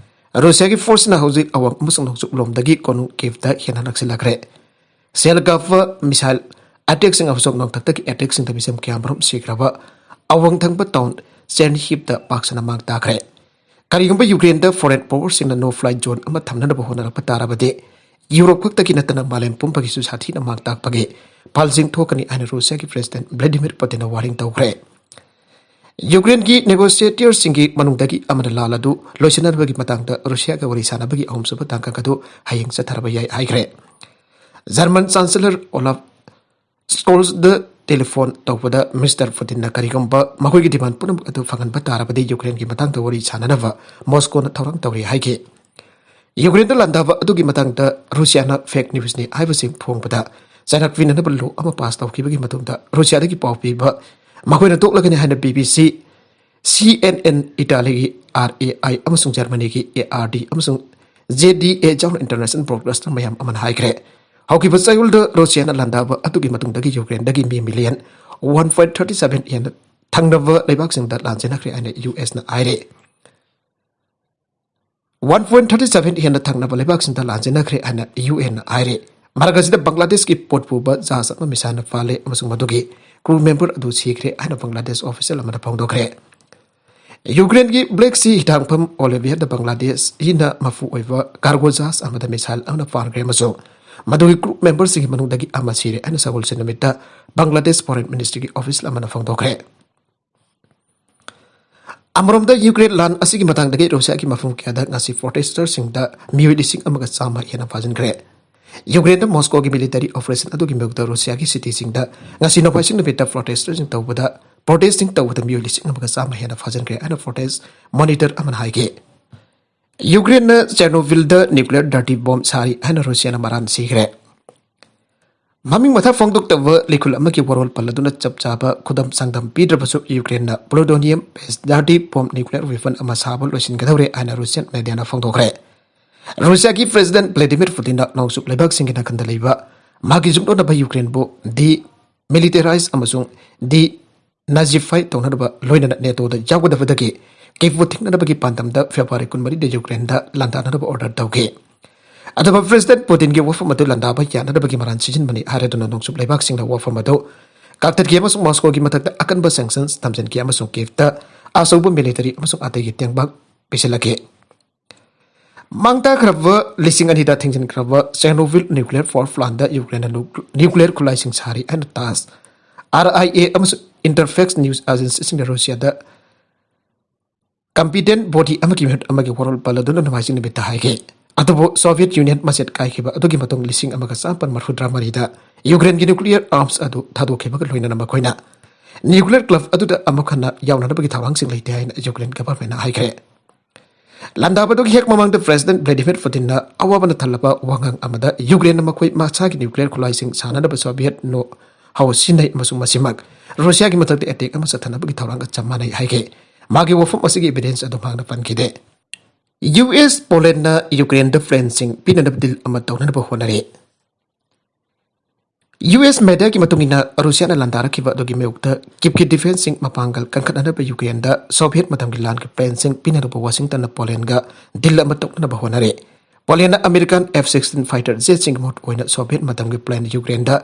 ꯔꯨꯁꯤꯌꯥꯒꯤ forceꯅ ꯍꯧꯖꯤꯛ ꯑꯋꯥꯡ ꯑꯃꯁꯨꯡ ꯅꯣꯡꯆꯨꯞ ꯂꯣꯝꯗꯒꯤ ꯀꯣꯅꯨꯡ Kyivꯇ ꯍꯦꯟꯅ ꯅꯛꯁꯤꯜꯂꯛꯈ꯭ꯔꯦ꯫ ꯁꯦꯜ ꯀꯥꯞꯄ missile attackꯁꯤꯡ ꯑꯃꯁꯨꯡ ꯅꯣꯡꯊꯛꯇꯒꯤ attackꯁꯤꯡꯗ ꯃꯤꯁꯦꯝ ꯀꯌꯥꯃꯔꯨꯝ ꯁꯤꯈ꯭ꯔꯕ ꯑꯋꯥꯡ ꯊꯪꯕ town Chernihiv ꯇ ꯄꯥꯛ ꯁꯟꯅ ꯃꯥꯡ ꯇꯥꯛꯈ꯭ꯔꯦ꯫ ꯀꯔꯤꯒꯨꯝꯕ Ukraineꯗ foreign powerꯁꯤꯡꯅ no fly zone ꯑꯃ ꯊꯝꯅꯅꯕ ꯍꯣꯠꯅꯔꯛꯄ ꯇꯥꯔꯕꯗꯤ, Europe ꯈꯛꯇꯒꯤ ꯅꯠꯇꯅ ꯃꯥꯂꯦꯝ ꯄꯨꯝꯕꯒꯤꯁꯨ ꯁꯥꯊꯤꯅ ꯃꯥꯡ ꯇꯥꯛꯄꯒꯤ ꯐꯜꯁꯤꯡ ꯊꯣꯛꯀꯅꯤ ꯍꯥꯏꯅ ꯔꯨꯁꯤꯌꯥꯒꯤ President Vladimir Putinꯅ warning ꯇꯧꯈ꯭ꯔꯦ꯫ Ukraineꯒꯤ negotiatorꯁꯤꯡꯒꯤ ꯃꯅꯨꯡꯗꯒꯤ ꯑꯃꯅ ꯂꯥꯟ ꯑꯗꯨ ꯂꯣꯏꯁꯤꯟꯅꯕꯒꯤ ꯃꯇꯥꯡꯗ ꯔꯨꯁꯤꯌꯥꯒ ꯋꯥꯔꯤ ꯁꯥꯟꯅꯕꯒꯤ ꯑꯍꯨꯝꯁꯨꯕ ꯇꯥꯡꯀꯛ ꯑꯗꯨ ꯍꯌꯦꯡ ꯆꯠꯊꯔꯕ ꯌꯥꯏ ꯍꯥꯏꯈ꯭ꯔꯦ꯫ German Chancellor Olaf Scholzꯗ telephone ꯇꯧꯕꯗ Mister Putinꯅ ꯀꯔꯤꯒꯨꯝꯕ ꯃꯈꯣꯏꯒꯤ demand ꯄꯨꯝꯅꯃꯛ ꯑꯗꯨ ꯐꯪꯍꯟꯕ ꯇꯥꯔꯕꯗꯤ Ukraineꯒꯤ ꯃꯇꯥꯡꯗ ꯋꯥꯔꯤ ꯁꯥꯟꯅꯅꯕ Moscowꯅ ꯊꯧꯔꯥꯡ ꯇꯧꯔꯤ ꯍꯥꯏꯈꯤ꯫ Ukraineꯗ ꯂꯥꯟꯗꯥꯕ ꯑꯗꯨꯒꯤ ꯃꯇꯥꯡꯗ ꯔꯨꯁꯤꯌꯥꯅ fake newsꯅꯤ ꯍꯥꯏꯕꯁꯤꯡ ꯐꯣꯡꯕꯗ ꯆꯩꯔꯥꯛ ꯄꯤꯅꯅꯕ law ꯑꯃ pass ꯇꯧꯈꯤꯕꯒꯤ ꯃꯇꯨꯡꯗ ꯔꯨꯁꯤꯌꯥꯗꯒꯤ ꯄꯥꯎ ꯄꯤꯕ ꯃꯈꯣꯏꯅ ꯇꯣꯛꯂꯒꯅꯤ ꯍꯥꯏꯅ BBC, CNN Italyꯒꯤ ꯑꯥꯔ ꯑꯦ ꯑꯥꯏ ꯑꯃꯁꯨꯡ ꯖꯔꯃꯅꯤꯒꯤ ꯑꯦ ꯑꯥꯔ ꯗꯤ ꯑꯃꯁꯨꯡ ꯖꯦ ꯗꯤ ꯑꯦ ꯌꯥꯎꯅ ꯏꯟꯇꯔꯅꯦꯁꯅꯦꯜ ꯕ꯭ꯔꯣꯗꯀꯥꯁꯇꯔ ꯃꯌꯥꯝ ꯑꯃꯅ ꯍꯥꯏꯈ꯭ꯔꯦ꯫ ꯍꯧꯈꯤꯕ ꯆꯌꯣꯜꯗ ꯔꯨꯁꯤꯌꯥꯅ ꯂꯥꯟꯗꯥꯕ ꯑꯗꯨꯒꯤ ꯃꯇꯨꯡꯗꯒꯤ ꯌꯨꯀ꯭ꯔꯦꯟꯗꯒꯤ ꯃꯤ million one point thirty seven ꯍꯦꯟꯅ ꯊꯪꯅꯕ ꯂꯩꯕꯥꯛꯁꯤꯡꯗ ꯂꯥꯟꯖꯦꯟꯅꯈ꯭ꯔꯦ ꯍꯥꯏꯅ ꯌꯨ ꯑꯦꯁꯅ ꯍꯥꯏꯔꯦ꯫ ꯋꯥꯟ ꯄꯣꯏꯟ ꯊꯥꯔꯇꯤ ꯁꯚꯦꯟ ꯍꯦꯟꯅ ꯊꯪꯅꯕ ꯂꯩꯕꯥꯛꯁꯤꯡꯗ ꯂꯥꯟꯖꯦꯟꯅꯈ꯭ꯔꯦ ꯍꯥꯏꯅ ꯌꯨ ꯑꯦꯟꯅ ꯍꯥꯏꯔꯦ꯫ ꯃꯔꯛ ꯑꯁꯤꯗ ꯕꯪꯒ꯭ꯂꯥꯗꯦꯁꯀꯤ ꯄꯣꯠ ꯄꯨꯕ ꯖꯍꯥꯖ ꯑꯃ ꯃꯤꯁꯥꯏꯜꯅ ꯐꯥꯜꯂꯦ ꯑꯃꯁꯨꯡ ꯃꯗꯨꯒꯤ ꯀ꯭ꯔꯨ ꯃꯦꯝꯕꯔ ꯑꯗꯨ ꯁꯤꯈ꯭ꯔꯦ ꯍꯥꯏꯅ ꯕꯪꯒ꯭ꯂꯥꯗꯦꯁ ꯑꯣꯐꯤꯁꯤꯌꯦꯜ ꯑꯃꯅ ꯐꯣꯡꯗꯣꯛꯈ꯭ꯔꯦ꯫ ꯌꯨꯀ꯭ꯔꯦꯟꯒꯤ ꯕ꯭ꯂꯦꯛ ꯁꯤ ꯍꯤꯊꯥꯡꯐꯝ ꯑꯣꯂꯤꯚꯤꯌꯥꯗ ꯕꯪꯒ꯭ꯂꯥꯗꯦꯁ ꯏꯅ ꯃꯄꯨ ꯑꯣꯏꯕ ꯀꯥꯔꯒꯣ ꯖꯍꯥꯖ ꯑꯃꯗ ꯃꯤꯁꯥꯏꯜ ꯑꯃꯅ ꯐꯥꯟꯈ꯭ꯔꯦ ꯑꯃꯁꯨꯡ ꯃꯗꯨꯒꯤ ꯀ꯭ꯔꯨ ꯃꯦꯝꯕꯔꯁꯤꯡꯒꯤ ꯃꯅꯨꯡꯗꯒꯤ ꯑꯃ ꯁꯤꯔꯦ ꯍꯥꯏꯅ ꯁꯒꯣꯜꯁꯦꯟ ꯅꯨꯃꯤꯠꯇ ꯕꯪꯒ꯭ꯂꯥꯗꯦꯁ ꯐꯣꯔꯦꯟ ꯃꯤꯅꯤꯁꯇ꯭ꯔꯤꯒꯤ ꯑꯣꯐꯤꯁ ꯑꯃꯅ ꯐꯣꯡꯗꯣꯛꯈ꯭ꯔꯦ꯫ ꯑꯃꯔꯣꯝꯗ ꯌꯨꯀ꯭ꯔꯦꯟ ꯂꯥꯟ ꯑꯁꯤꯒꯤ ꯃꯇꯥꯡꯗꯒꯤ ꯔꯨꯁꯤꯌꯥꯒꯤ ꯃꯐꯝ ꯀꯌꯥꯗ ꯉꯁꯤ ꯄ꯭ꯔꯣꯇꯦꯁꯇꯔꯁꯤꯡꯗ ꯃꯤꯑꯣꯏ ꯂꯤꯁꯤꯡ ꯑꯃꯒ ꯆꯥꯝꯃ ꯍꯦꯟꯅ ꯐꯥꯖꯤꯟꯈ꯭ꯔꯦ꯫ ꯌꯨꯀ꯭ꯔꯦꯟꯗ ꯃꯣꯁꯀꯣꯒꯤ ꯃꯤꯂꯤꯇꯔꯤ ꯑꯣꯄꯔꯦꯁꯟ ꯑꯗꯨꯒꯤ ꯃꯥꯌꯣꯛꯇ ꯔꯨꯁꯤꯌꯥꯒꯤ ꯁꯤꯇꯤꯁꯤꯡꯗ ꯉꯁꯤ ꯅꯣꯡꯃꯥꯏꯖꯤꯡ ꯅꯨꯃꯤꯠꯇ ꯄ꯭ꯔꯣꯇꯦꯁꯇꯔꯁꯤꯡ ꯇꯧꯕꯗ, ꯄ꯭ꯔꯣꯇꯦꯁꯇꯤꯡ ꯇꯧꯕꯗ ꯃꯤꯑꯣꯏ ꯂꯤꯁꯤꯡ ꯑꯃꯒ ꯆꯥꯝꯃ ꯍꯦꯟꯅ ꯐꯥꯖꯤꯟꯈ꯭ꯔꯦ ꯍꯥꯏꯅ ꯄ꯭ꯔꯣꯇꯦꯁ ꯃꯣꯅꯤꯇꯔ ꯑꯃꯅ ꯍꯥꯏꯈꯤ꯫ ꯌꯨꯀ꯭ꯔꯦꯟꯅ ꯆꯦꯔꯅꯣꯕꯤꯜꯗ ꯅ꯭ꯌꯨꯀ꯭ꯂꯤꯌꯔ ꯗꯔꯇꯤ ꯕꯣꯝ ꯁꯥꯔꯤ ꯍꯥꯏꯅ ꯔꯨꯁꯤꯌꯥꯅ ꯃꯔꯥꯟ ꯁꯤꯈ꯭ꯔꯦ꯫ ꯃꯃꯤꯡ ꯃꯊꯥ ꯐꯣꯡꯗꯣꯛꯇꯕ ꯂꯤꯈꯨꯜ ꯑꯃꯒꯤ ꯋꯥꯔꯣꯜ ꯄꯜꯂꯗꯨꯅ ꯆꯞ ꯆꯥꯕ ꯈꯨꯗꯝ ꯆꯥꯡꯗꯝ ꯄꯤꯗ꯭ꯔꯕꯁꯨ ꯌꯨꯀ꯭ꯔꯦꯟꯅ ꯄ꯭ꯂꯨꯇꯣꯅꯤꯌꯝ ꯕꯦꯁ ꯗꯔꯇꯤ ꯕꯣꯝ ꯅ꯭ꯌꯨꯀ꯭ꯂꯤꯌꯔ ꯋꯦꯄꯟ ꯑꯃ ꯁꯥꯕ ꯂꯣꯏꯁꯤꯟꯒꯗꯧꯔꯦ ꯍꯥꯏꯅ ꯔꯨꯁꯤꯌꯟ ꯃꯦꯗꯤꯌꯥꯅ ꯐꯣꯡꯗꯣꯛꯈ꯭ꯔꯦ꯫ ꯔꯨꯁꯤꯌꯥꯒꯤ ꯄ꯭ꯔꯦꯁꯤꯗꯦꯟꯠ ꯚ꯭ꯂꯥꯗꯤꯃꯤꯔ ꯄꯨꯇꯤꯟꯅ ꯅꯣꯡꯆꯨꯞ ꯂꯩꯕꯥꯛꯁꯤꯡꯒꯤ ꯅꯥꯀꯟꯗ ꯂꯩꯕ ꯃꯥꯒꯤ ꯌꯨꯝꯂꯣꯟꯅꯕ ꯌꯨꯀ꯭ꯔꯦꯟꯕꯨ ꯗꯤ ꯃꯤꯂꯤꯇꯦꯔꯥꯏꯖ ꯑꯃꯁꯨꯡ ꯗꯤ ꯅꯥꯖꯤꯐꯥꯏ ꯇꯧꯅꯅꯕ ꯂꯣꯏꯅꯅ ꯅꯦꯇꯣꯗ ꯌꯥꯎꯒꯗꯕꯗꯒꯤ ꯀꯤꯞꯄꯨ ꯊꯤꯡꯅꯅꯕꯒꯤ ꯄꯥꯟꯗꯝꯗ ꯐꯦꯕ꯭ꯔꯨꯋꯥꯔꯤ ꯀꯨꯟꯃꯔꯤꯗ ꯌꯨꯀ꯭ꯔꯦꯟꯗ ꯂꯥꯟꯗꯥꯅꯅꯕ ꯑꯣꯔꯗꯔ ꯇꯧꯈꯤ꯫ ꯑꯗꯨꯒ ꯄ꯭ꯔꯦꯁꯤꯗꯦꯟꯠ ꯄꯨꯇꯤꯟꯒꯤ ꯋꯥꯐꯝ ꯑꯗꯨ ꯂꯥꯟꯗꯥꯕ ꯌꯥꯅꯅꯕꯒꯤ ꯃꯔꯥꯟ ꯁꯤꯖꯤꯟꯕꯅꯤ ꯍꯥꯏꯔꯗꯨꯅ ꯅꯣꯡꯆꯨꯞ ꯂꯩꯕꯥꯛꯁꯤꯡꯅ ꯋꯥꯐꯝ ꯑꯗꯨ ꯀꯛꯊꯠꯈꯤ ꯑꯃꯁꯨꯡ ꯃꯣꯁꯀꯣꯒꯤ ꯃꯊꯛꯇ ꯑꯀꯟꯕ ꯁꯦꯡꯁꯟꯁ ꯊꯝꯖꯤꯟꯈꯤ ꯑꯃꯁꯨꯡ ꯀꯤꯞꯇ ꯑꯆꯧꯕ ꯃꯤꯂꯤꯇꯔꯤ ꯑꯃꯁꯨꯡ ꯑꯇꯩꯒꯤ ꯇꯦꯡꯕꯥꯛ ꯄꯤꯁꯤꯜꯂꯛꯈꯤ꯫ ꯃꯥꯡ ꯇꯥꯛꯈ꯭ꯔꯕ ꯂꯤꯁꯤꯡ ꯑꯅꯤꯗ ꯊꯤꯡꯖꯤꯟꯈ꯭ꯔꯕ ꯆꯦꯔꯅꯣꯕꯤꯜ ꯅ꯭ꯌꯨꯀ꯭ꯂꯤꯌꯔ ꯄꯥꯋꯔ ꯄ꯭ꯂꯥꯟꯗ ꯌꯨꯀ꯭ꯔꯦꯟꯅ ꯅ꯭ꯌꯨ-, ꯅ꯭ꯌꯨꯀ꯭ꯂꯤꯌꯔ ꯈꯨꯠꯂꯥꯏꯁꯤꯡ ꯁꯥꯔꯤ ꯍꯥꯏꯅ ꯇꯥꯁ, ꯑꯥꯔ ꯑꯥꯏ ꯑꯦ ꯑꯃꯁꯨꯡ ꯏꯟꯇꯔꯐꯦꯛꯁ ꯅ꯭ꯌꯨꯁ ꯑꯦꯖꯦꯟꯁꯤꯁꯤꯡꯅ ꯔꯨꯁꯤꯌꯥꯗ ꯀꯝꯄꯤꯇꯦꯟ ꯕꯣꯗꯤ ꯑꯃꯒꯤ ꯃꯤꯍꯨꯠ ꯑꯃꯒꯤ ꯋꯥꯔꯣꯜ ꯄꯜꯂꯗꯨꯅ ꯅꯣꯡꯃꯥꯏꯖꯤꯡ ꯅꯨꯃꯤꯠꯇ ꯍꯥꯏꯈꯤ꯫ ꯑꯗꯨꯕꯨ ꯁꯣꯚꯤꯌꯦꯠ ꯌꯨꯅꯤꯌꯟ ꯃꯆꯦꯠ ꯀꯥꯏꯈꯤꯕ ꯑꯗꯨꯒꯤ ꯃꯇꯨꯡ ꯂꯤꯁꯤꯡ ꯑꯃꯒ ꯆꯥꯃꯥꯄꯟ ꯃꯔꯤꯐꯨꯇꯔꯥ ꯃꯔꯤꯗ ꯌꯨꯀ꯭ꯔꯦꯟꯒꯤ ꯅ꯭ꯌꯨꯀ꯭ꯂꯤꯌꯔ ꯑꯥꯔꯝꯁ ꯑꯗꯨ ꯊꯥꯗꯣꯛꯈꯤꯕꯒ ꯂꯣꯏꯅꯅ ꯃꯈꯣꯏꯅ ꯅ꯭ꯌꯨꯀ꯭ꯂꯤꯌꯔ ꯀ꯭ꯂꯕ ꯑꯗꯨꯗ ꯑꯃꯨꯛ ꯍꯟꯅ ꯌꯥꯎꯅꯅꯕꯒꯤ ꯊꯧꯔꯥꯡꯁꯤꯡ ꯂꯩꯇꯦ ꯍꯥꯏꯅ ꯌꯨꯀ꯭ꯔꯦꯟ ꯒꯚꯔꯟꯃꯦꯟꯠꯅ ꯍꯥꯏꯈ꯭ꯔꯦ꯫ ꯂꯥꯟꯗꯥꯕꯗꯨꯒꯤ ꯍꯦꯛ ꯃꯃꯥꯡꯗ ꯄ꯭ꯔꯦꯁꯤꯗꯦꯟꯠ ꯚ꯭ꯂꯥꯗꯤꯃꯤꯔ ꯄꯨꯇꯤꯟꯅ ꯑꯋꯥꯕꯅ ꯊꯜꯂꯕ ꯋꯥꯉꯥꯡ ꯑꯃꯗ ꯌꯨꯀ꯭ꯔꯦꯟꯅ ꯃꯈꯣꯏ ꯃꯁꯥꯒꯤ ꯅ꯭ꯌꯨꯀ꯭ꯂꯤꯌꯔ ꯈꯨꯠꯂꯥꯏꯁꯤꯡ ꯁꯥꯅꯅꯕ ꯁꯣꯚꯤꯌꯦꯠ ꯅꯣ ꯍꯥꯎ ꯁꯤꯖꯤꯟꯅꯩ ꯑꯃꯁꯨꯡ ꯃꯁꯤꯃꯛ ꯔꯨꯁꯤꯌꯥꯒꯤ ꯃꯊꯛꯇ ꯑꯦꯇꯦꯛ ꯑꯃ ꯆꯠꯊꯅꯕꯒꯤ ꯊꯧꯔꯥꯡꯒ ꯆꯞ ꯃꯥꯟꯅꯩ ꯍꯥꯏꯈꯤ꯫ ꯃꯥꯒꯤ ꯋꯥꯐꯝ ꯑꯁꯤꯒꯤ evidence ꯑꯗꯨ ꯃꯍꯥꯛꯅ ꯄꯟꯈꯤꯗꯦ꯫ ꯌꯨ ꯑꯦꯁ ꯄꯣꯂꯦꯟꯅ ꯌꯨꯀ꯭ꯔꯦꯟꯗ planeꯁꯤꯡ ꯄꯤꯅꯅꯕ deal ꯑꯃ ꯇꯧꯅꯅꯕ ꯍꯣꯠꯅꯔꯤ꯫ ꯌꯨ ꯑꯦꯁ mediaꯒꯤ ꯃꯇꯨꯡ ꯏꯟꯅ, ꯔꯨꯁꯤꯌꯥꯅ ꯂꯥꯟꯗꯥꯔꯛꯈꯤꯕ ꯑꯗꯨꯒꯤ ꯃꯥꯌꯣꯛꯇ Kyivꯀꯤ defenceꯁꯤꯡ ꯃꯄꯥꯡꯒꯜ ꯀꯟꯈꯠꯅꯅꯕ ꯌꯨꯀ꯭ꯔꯦꯟꯗ Soviet ꯃꯇꯝꯒꯤ ꯂꯥꯟꯒꯤ planeꯁꯤꯡ ꯄꯤꯅꯅꯕ ꯋꯥꯁꯤꯡꯇꯟꯅ ꯄꯣꯂꯦꯟꯒ deal ꯑꯃ ꯇꯧꯅꯅꯕ ꯍꯣꯠꯅꯔꯤ꯫ ꯄꯣꯂꯦꯟꯅ American F sixteen fighter jetꯁꯤꯡꯒꯤ ꯃꯍꯨꯠ ꯑꯣꯏꯅ Soviet ꯃꯇꯝꯒꯤ plane ꯌꯨꯀ꯭ꯔꯦꯟꯗ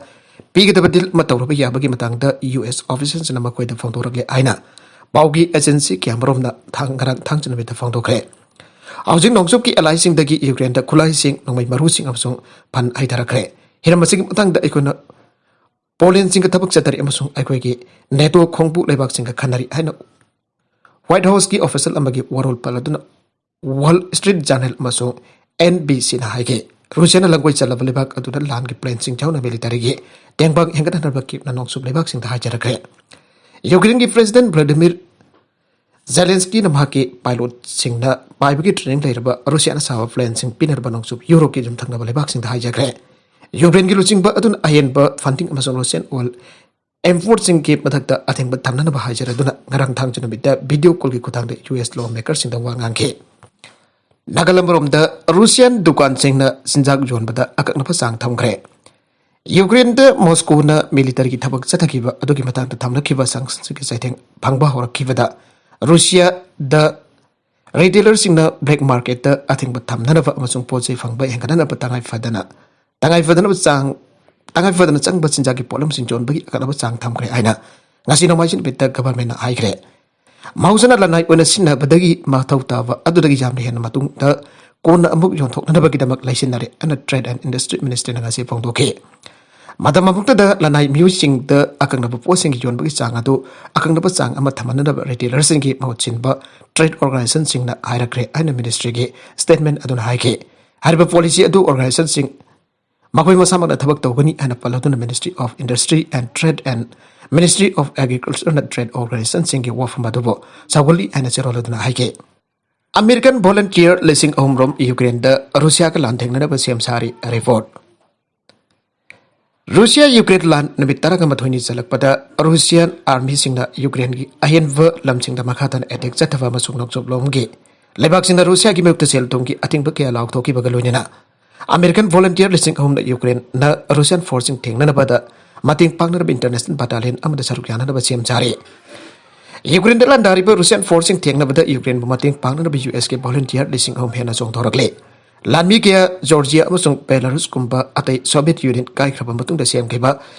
ꯄꯤꯒꯗꯕ deal ꯑꯃ ꯇꯧꯔꯕ ꯌꯥꯕꯒꯤ ꯃꯇꯥꯡꯗ ꯌꯨ ꯑꯦꯁ officialꯁꯤꯡꯅ ꯃꯈꯣꯏꯗ ꯐꯣꯡꯗꯣꯔꯛꯂꯦ ꯍꯥꯏꯅ ꯄꯥꯎꯒꯤ agency ꯀꯌꯥꯃꯔꯨꯝꯅ ꯊꯥꯡ-, ꯉꯔꯥꯡ ꯊꯥꯡꯖ ꯅꯨꯃꯤꯠꯇ ꯐꯣꯡꯗꯣꯛꯈ꯭ꯔꯦ꯫ ꯍꯧꯖꯤꯛ ꯅꯣꯡꯆꯨꯞꯀꯤ allyꯁꯤꯡꯗꯒꯤ ꯌꯨꯀ꯭ꯔꯦꯟꯗ ꯈꯨꯠꯂꯥꯏꯁꯤꯡ, ꯅꯣꯡꯃꯩ ꯃꯔꯨꯁꯤꯡ ꯑꯃꯁꯨꯡ fund ꯍꯥꯏꯊꯔꯛꯈ꯭ꯔꯦ꯫ ꯍꯤꯔꯝ ꯑꯁꯤꯒꯤ ꯃꯇꯥꯡꯗ ꯑꯩꯈꯣꯏꯅ ꯄꯣꯂꯦꯟꯁꯤꯡꯒ ꯊꯕꯛ ꯆꯠꯊꯔꯤ ꯑꯃꯁꯨꯡ ꯑꯩꯈꯣꯏꯒꯤ NATO ꯈꯣꯡꯕꯨ ꯂꯩꯕꯥꯛꯁꯤꯡꯒ ꯈꯟꯅꯔꯤ ꯍꯥꯏꯅ White Houseꯀꯤ official ꯑꯃꯒꯤ ꯋꯥꯔꯣꯜ ꯄꯜꯂꯗꯨꯅ Wall Street Journal ꯑꯃꯁꯨꯡ N B Cꯅ ꯍꯥꯏꯈꯤ꯫ ꯔꯨꯁꯤꯌꯥꯅ ꯂꯝꯒꯣꯏ ꯆꯜꯂꯕ ꯂꯩꯕꯥꯛ ꯑꯗꯨꯗ ꯂꯥꯟꯒꯤ planeꯁꯤꯡ ꯌꯥꯎꯅ militaryꯒꯤ ꯇꯦꯡꯕꯥꯡ ꯍꯦꯟꯒꯠꯍꯟꯅꯕ Kyivꯅ ꯅꯣꯡꯆꯨꯞ ꯂꯩꯕꯥꯛꯁꯤꯡꯗ ꯍꯥꯏꯖꯔꯛꯈ꯭ꯔꯦ꯫ ꯌꯨꯀ꯭ꯔꯦꯟꯒꯤ President Volodymyr Zelenskyꯅ ꯃꯍꯥꯛꯀꯤ pilotꯁꯤꯡꯅ ꯄꯥꯏꯕꯒꯤ training ꯂꯩꯔꯕ ꯔꯨꯁꯤꯌꯥꯅ ꯁꯥꯕ planeꯁꯤꯡ ꯄꯤꯅꯅꯕ ꯅꯣꯡꯆꯨꯞ ꯌꯨꯔꯣꯞꯀꯤ ꯌꯨꯝꯊꯪꯅꯕ ꯂꯩꯕꯥꯛꯁꯤꯡꯗ ꯍꯥꯏꯖꯈ꯭ꯔꯦ꯫ ꯌꯨꯀ꯭ꯔꯦꯟꯒꯤ ꯂꯨꯆꯤꯡꯕ ꯑꯗꯨꯅ ꯑꯍꯦꯟꯕ funding ꯑꯃꯁꯨꯡ Russian oil importꯁꯤꯡꯒꯤ ꯃꯊꯛꯇ ꯑꯊꯤꯡꯕ ꯊꯝꯅꯅꯕ ꯍꯥꯏꯖꯔꯗꯨꯅ ꯉꯔꯥꯡ ꯊꯥꯡꯖ ꯅꯨꯃꯤꯠꯇ video callꯒꯤ ꯈꯨꯠꯊꯥꯡꯗ ꯌꯨ ꯑꯦꯁ lawmakerꯁꯤꯡꯗ ꯋꯥ ꯉꯥꯡꯈꯤ꯫ ꯅꯥꯒꯥꯂꯦꯟ ꯃꯔꯣꯝꯗ ꯔꯨꯁꯤꯌꯥꯟ ꯗꯨꯀꯥꯟꯁꯤꯡꯅ ꯆꯤꯟꯖꯥꯛ ꯌꯣꯟꯕꯗ ꯑꯀꯛꯅꯕ ꯆꯥꯡ ꯊꯝꯈ꯭ꯔꯦ꯫ ꯌꯨꯀ꯭ꯔꯦꯟꯗ ꯃꯣꯁꯀꯣꯅ militaryꯒꯤ ꯊꯕꯛ ꯆꯠꯊꯈꯤꯕ ꯑꯗꯨꯒꯤ ꯃꯇꯥꯡꯗ ꯊꯝꯅꯈꯤꯕ sanctionꯁꯤꯡꯒꯤ ꯆꯩꯊꯦꯡ ꯐꯪꯕ ꯍꯧꯔꯛꯈꯤꯕꯗ ꯔꯨꯁꯤꯌꯥꯗ retailerꯁꯤꯡꯅ black marketꯇ ꯑꯊꯤꯡꯕ ꯊꯝꯅꯅꯕ ꯑꯃꯁꯨꯡ ꯄꯣꯠ ꯆꯩ ꯐꯪꯕ ꯍꯦꯟꯒꯠꯅꯅꯕ ꯇꯉꯥꯏ ꯐꯗꯅ, ꯇꯉꯥꯏ ꯐꯗꯅꯕ ꯆꯥꯡ, ꯇꯉꯥꯏ ꯐꯗꯅ ꯆꯪꯕ ꯆꯤꯟꯖꯥꯛꯀꯤ ꯄꯣꯠꯂꯝꯁꯤꯡ ꯌꯣꯟꯕꯒꯤ ꯑꯀꯛꯅꯕ ꯆꯥꯡ ꯊꯝꯈ꯭ꯔꯦ ꯍꯥꯏꯅ ꯉꯁꯤ ꯅꯣꯡꯃꯥꯏꯖꯤꯡ ꯅꯨꯃꯤꯠꯇ governmentꯅ ꯍꯥꯏꯈ꯭ꯔꯦ꯫ ꯃꯍꯧꯁꯥꯅ ꯂꯅꯥꯏ ꯑꯣꯏꯅ ꯁꯤꯖꯤꯟꯅꯕꯗꯒꯤ ꯃꯊꯧ ꯇꯥꯕ ꯑꯗꯨꯗꯒꯤ ꯌꯥꯝꯅ ꯍꯦꯟꯅ ꯃꯇꯨꯡꯗ ꯀꯣꯟꯅ ꯑꯃꯨꯛ ꯌꯣꯟꯊꯣꯛꯅꯅꯕꯒꯤꯗꯃꯛ ꯂꯩꯁꯤꯟꯅꯔꯦ ꯍꯥꯏꯅ Trade and Industry Ministryꯅ ꯉꯁꯤ ꯐꯣꯡꯗꯣꯛꯈꯤ꯫ ꯃꯇꯝ ꯑꯃꯨꯛꯇꯗ ꯂꯅꯥꯏ ꯃꯤꯑꯣꯏꯁꯤꯡꯗ ꯑꯀꯛꯅꯕ ꯄꯣꯠꯁꯤꯡꯒꯤ ꯌꯣꯟꯕꯒꯤ ꯆꯥꯡ ꯑꯗꯨ ꯑꯀꯛꯅꯕ ꯆꯥꯡ ꯑꯃ ꯊꯝꯍꯟꯅꯅꯕ retailerꯁꯤꯡꯒꯤ ꯃꯍꯨꯠ ꯁꯤꯟꯕ trade organizationꯁꯤꯡꯅ ꯍꯥꯏꯔꯛꯈ꯭ꯔꯦ ꯍꯥꯏꯅ ministryꯒꯤ statement ꯑꯗꯨꯅ ꯍꯥꯏꯈꯤ꯫ ꯍꯥꯏꯔꯤꯕ policy ꯑꯗꯨ organizationꯁꯤꯡ ꯃꯈꯣꯏ ꯃꯁꯥꯃꯛꯅ ꯊꯕꯛ ꯇꯧꯒꯅꯤ ꯍꯥꯏꯅ ꯄꯜꯂꯗꯨꯅ Ministry of Industry and Trade and Ministry of Agricultureꯅ trade organizationꯁꯤꯡꯒꯤ ꯋꯥꯐꯝ ꯑꯗꯨꯕꯨ ꯁꯧꯒꯠꯂꯤ ꯍꯥꯏꯅ ꯆꯦꯔꯣꯜ ꯑꯗꯨꯅ ꯍꯥꯏꯈꯤ꯫ American volunteer ꯂꯤꯁꯤꯡ ꯑꯍꯨꯝ ꯔꯣꯝ ꯌꯨꯀ꯭ꯔꯦꯟꯗ ꯔꯨꯁꯤꯌꯥꯒ ꯂꯥꯟꯊꯦꯡꯅꯅꯕ ꯁꯦꯝ ꯁꯥꯔꯤ꯫ Report꯫ ꯔꯨꯁꯤꯌꯥ ꯌꯨꯀ꯭ꯔꯦꯟ ꯂꯥꯟ ꯅꯨꯃꯤꯠ ꯇꯔꯥꯒ ꯃꯥꯊꯣꯏꯅꯤ ꯆꯠꯂꯛꯄꯗ ꯔꯨꯁꯤꯌꯥꯟ ꯑꯥꯔꯃꯤꯁꯤꯡꯅ ꯌꯨꯀ꯭ꯔꯦꯟꯒꯤ ꯑꯍꯦꯟꯕ ꯂꯝꯁꯤꯡꯗ ꯃꯈꯥ ꯇꯥꯅ ꯑꯦꯇꯦꯛ ꯆꯠꯊꯕ ꯑꯃꯁꯨꯡ ꯅꯣꯡꯆꯨꯞ ꯂꯣꯝꯒꯤ ꯂꯩꯕꯥꯛꯁꯤꯡꯗ ꯔꯨꯁꯤꯌꯥꯒꯤ ꯃꯥꯌꯣꯛꯇ ꯁꯦꯜ ꯊꯨꯝꯒꯤ ꯑꯊꯤꯡꯕ ꯀꯌꯥ ꯂꯥꯎꯊꯣꯛꯈꯤꯕꯒ ꯂꯣꯏꯅꯅ ꯑꯃꯦꯔꯤꯀꯟ ꯚꯣꯂꯨꯟꯇꯤꯌꯔ ꯂꯤꯁꯤꯡ ꯑꯍꯨꯝꯅ ꯌꯨꯀ꯭ꯔꯦꯟꯅ ꯔꯨꯁꯤꯌꯥꯟ ꯐꯣꯔꯁꯁꯤꯡ ꯊꯦꯡꯅꯅꯕꯗ ꯃꯇꯦꯡ ꯄꯥꯡꯅꯅꯕ ꯏꯟꯇꯔꯅꯦꯁꯅꯦꯜ ꯕꯠꯇꯥꯂꯤꯌꯟ ꯑꯃꯗ ꯁꯔꯨꯛ ꯌꯥꯅꯅꯕ ꯁꯦꯝ ꯁꯥꯔꯤ꯫ ꯌꯨꯀ꯭ꯔꯦꯟꯗ ꯂꯥꯟꯗꯥꯔꯤꯕ ꯔꯨꯁꯤꯌꯥꯟ ꯐꯣꯔꯁꯁꯤꯡ ꯊꯦꯡꯅꯕꯗ ꯌꯨꯀ꯭ꯔꯦꯟꯕꯨ ꯃꯇꯦꯡ ꯄꯥꯡꯅꯅꯕ ꯌꯨ ꯑꯦꯁꯀꯤ ꯚꯣꯂꯨꯟꯇꯤꯌꯔ ꯂꯤꯁꯤꯡ ꯑꯍꯨꯝ ꯍꯦꯟꯅ ꯆꯣꯡꯊꯣꯔꯛꯂꯦ꯫ ꯂꯥꯟꯃꯤ ꯀꯌꯥ ꯖꯣꯔꯖꯤꯌꯥ ꯑꯃꯁꯨꯡ ꯕꯦꯂꯥꯔꯨꯁꯀꯨꯝꯕ ꯑꯇꯩ ꯁꯣꯚꯤꯌꯦꯠ ꯌꯨꯅꯤꯌꯟ ꯀꯥꯏꯈ꯭ꯔꯕ ꯃꯇꯨꯡꯗ ꯁꯦꯝꯈꯤꯕ